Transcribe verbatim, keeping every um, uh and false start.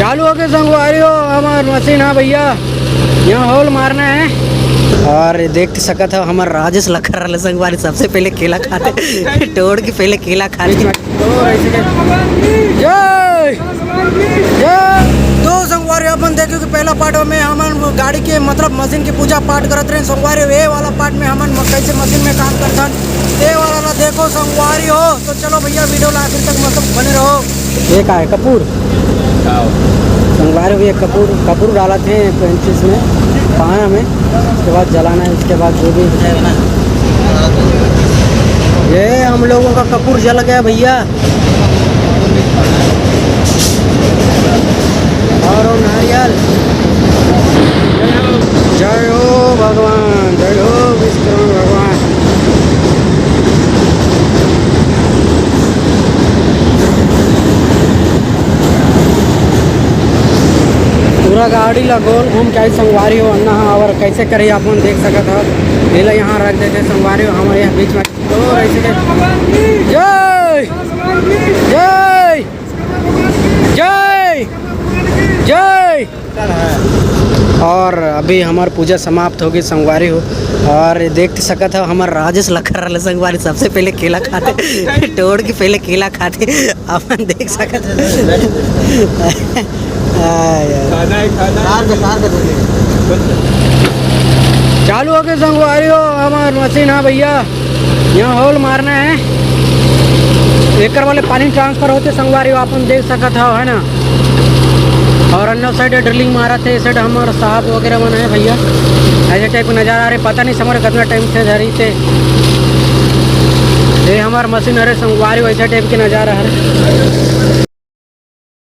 चालू हो गए संगवारी हो, हमार मशीन है भैया, यहाँ होल मारना है। और देख सकत हो, हमार राजेश लखर रहले संगवारी, सबसे पहले केला खाते तोड़ के पहले केला खाते। जय जय। तो संगवारी, अपन देखियो कि पहला पार्ट में हमन गाड़ी के, मतलब मशीन के पूजा पाठ करत रहे संगवारी। ये वाला पार्ट में हमन म-, कैसे मशीन में काम करथन, ये वाला ला देखो संगवारी हो। तो चलो भैया, वीडियो ला आखिर तक मतलब बने रहो। ये का है? कपूर। संगवारी हो, ये कपूर, कपूर डालत हैं पेंचिस में, पाना में, उसके बाद जलाना है, उसके बाद जो भी। ये हम लोगों का कपूर जल गया भैया। और वो नारियल। जय हो भगवान, जय हो विश्वकर्मा भगवान। पूरा गाड़ी ला गोल घूम के आई संगवारी हो अन्ना हा, और कैसे करे आप मन देख सकत हो। एला यहाँ रख देते संगवारी हो, हमारे यहाँ बीच में। तो ऐसे के जय जय जय जय। और अभी हमार पूजा समाप्त होगी संगवारी हो, और देख सकत हो हमार राजेश लखर रहले संगवारी, सबसे पहले केला खाते तोड़ के पहले केला खाते अपन देख सकत हो। आय, आय। खाना है, खाना है। चालू हो गए संगवारी हो, हमार मशीन है भैया, यहाँ होल मारना है। एकर वाले पानी ट्रांसफर होते संगवारी हो, अपन देख सकत हो, है ना। और अन्य साइड ड्रिलिंग मारत है, इस साइड हमार साहब वगैरह मन है भैया। ऐसे टाइप का नज़ारा आ रहे, पता नहीं समर कितना टाइम से धरी से। ये हमार मशीन हरे संगवारी हो, ऐसा टाइप के नज़ारा हरे।